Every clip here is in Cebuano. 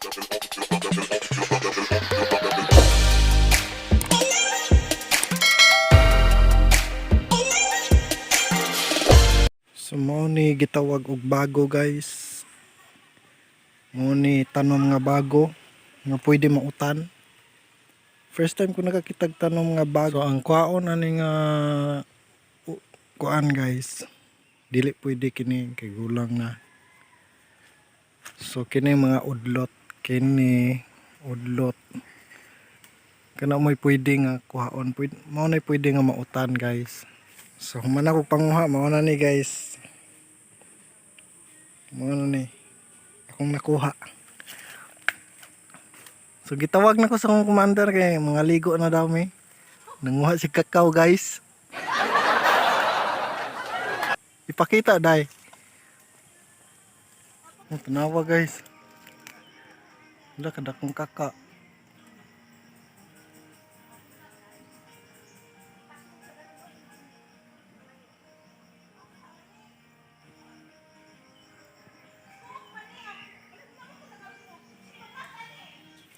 So mao ni gitawag og bago, guys. Mao ni tanom nga bago nga pwede mautan. First time ko nakakitag tanom nga bago. So ang kwaon ani nga kuan, guys. Dili pwede kini kay gulang na. So kini mga udlot, kini udlot. Kana mo'y pwede nga kuhaon, pwede, mao na pwede nga mautan, guys. So human ako panguha, mao na ni, guys. Mao na ni akong nakuha. So gitawag na ko sa akong commander kay mga ligo na daw mi. Nanguha si kakao, guys. Ipakita dai. Oh, tanawa, guys. Wala kadakong kaka.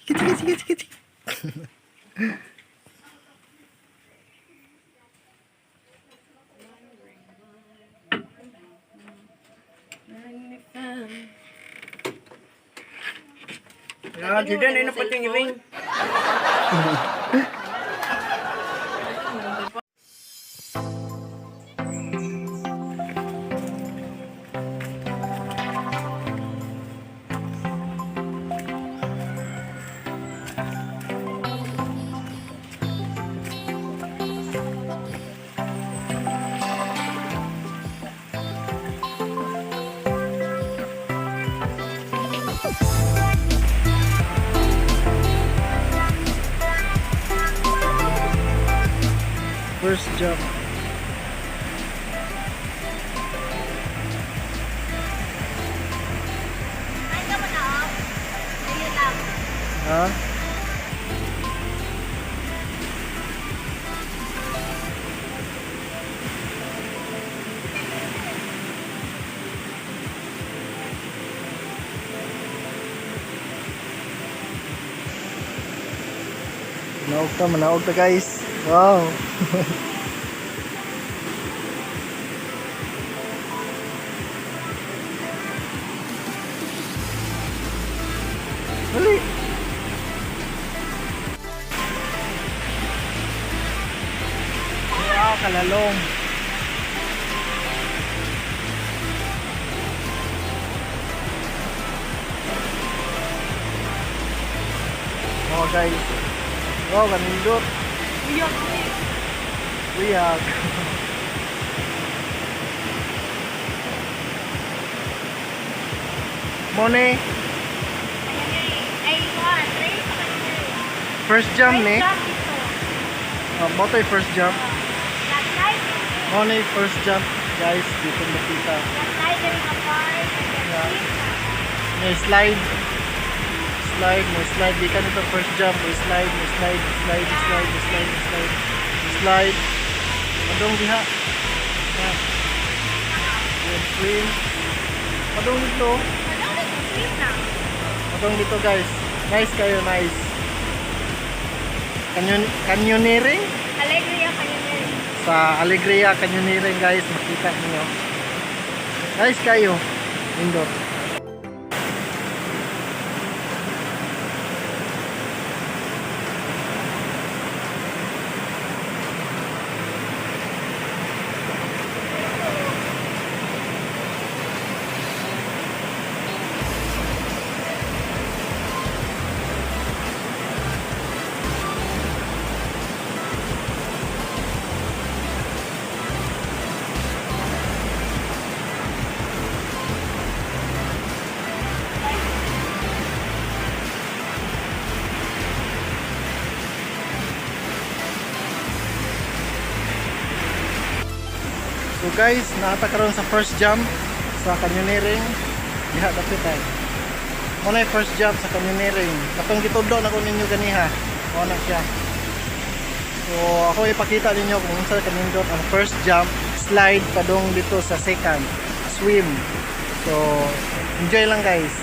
Sige, sige, sige, sige, sige. Ah, Jordan, ano pa yung ring? First jump. Ay, ka mo na, oh. Ayun lang. Ha? Manaog ta, manaog ta, guys. Wow. Dali. Wow, kalalong. Oh, guys. Wow, kanindot. Uyag. Uyag. Mone, Ay, kuha. Try sa kanya. First jump ni. First jump ito. Oh, mo to'y first jump. Last night, Mo ni first jump, guys, dito makita. last night, during a park, and then May slide. Slide, may slide. Di ka nito first jump. May slide, may slide, may slide, may slide, may slide, may slide. May slide. Padong diha. Yeah. Then swim. Padong dito. Ano ulit? Swim na. Padong dito, guys. Nice kayo, nice. Canyoneering? Alegria Canyoneering. Sa Alegria Canyoneering, guys, makita niyo. Nice kayo. Indot. So guys, naata karon sa first jump sa canyoneering. Diha dapit ay. Mo na yung first jump sa canyoneering. Katong gitudlo na ko ninyo ganiha. Mo na siya. So ako ipakita ninyo kung unsa kanindot ang first jump, slide padung dito sa second, swim. So enjoy lang, guys.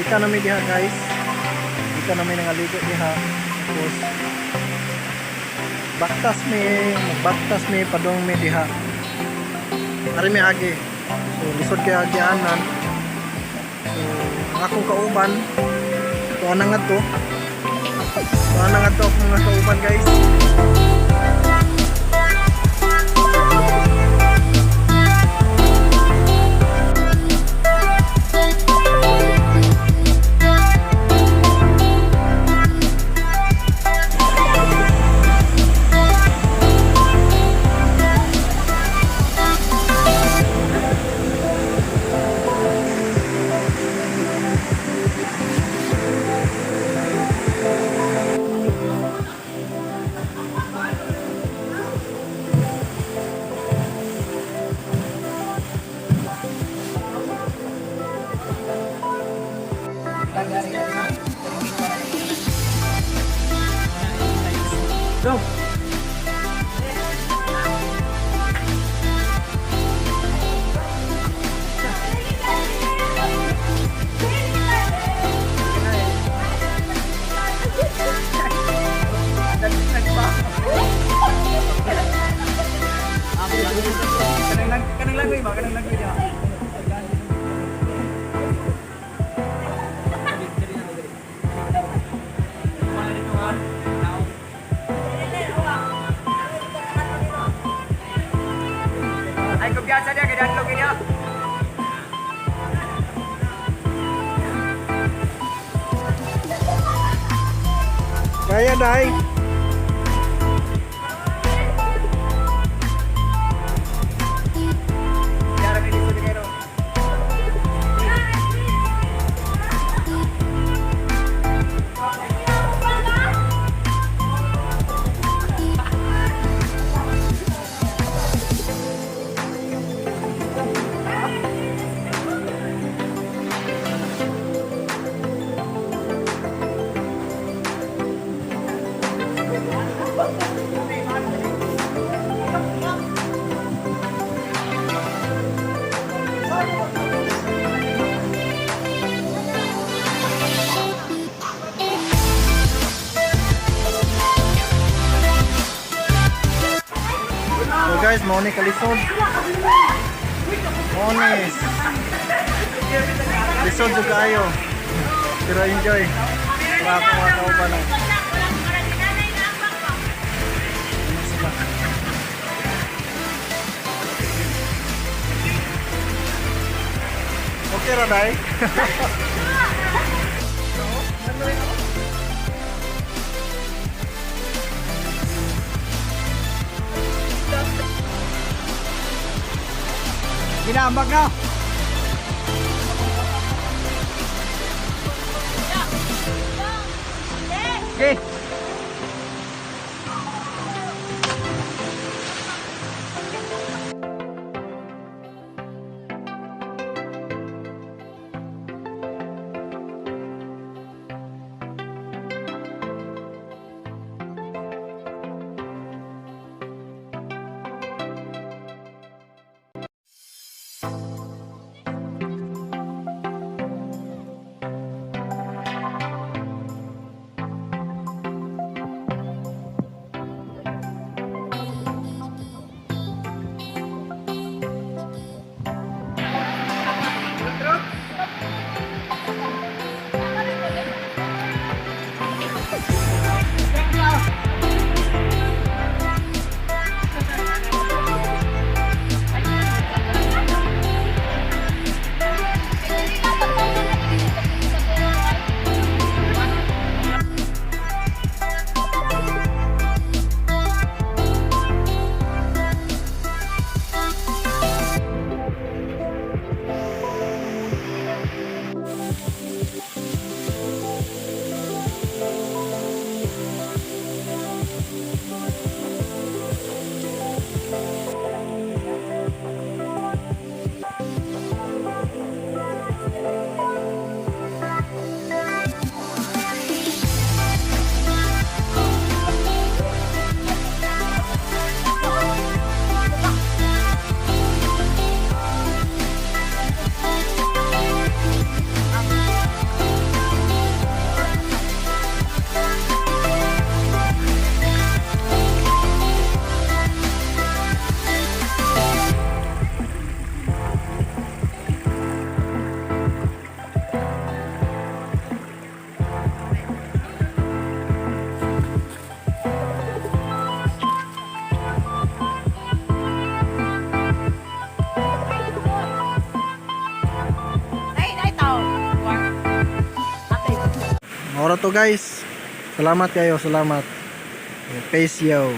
Gikan na mi diha, guys. Gikan na mi nangaligo diha. Tapos baktas mi, magbaktas mi padong mi diha. Ari mi agi. So lisod kay agianan. So ang akong kauban, tuwa na nga to. Tuwa na nga to akong mga kauban, guys. Go. Kanang langoy ba? Kanang langoy niya. Ay, kumpiyansa niya, kaya dadlog niya. Kaya dai. Yara kayo dito kayo. So guys, mao ni kalisod. Mao ni. Lisod jud kaayo. Pero enjoy. Para akong mga kauban na. Ano sila? Okay ra dai. Ginambag na. Okay. Mao ra to, guys. Salamat kayo, salamat. Peace yo.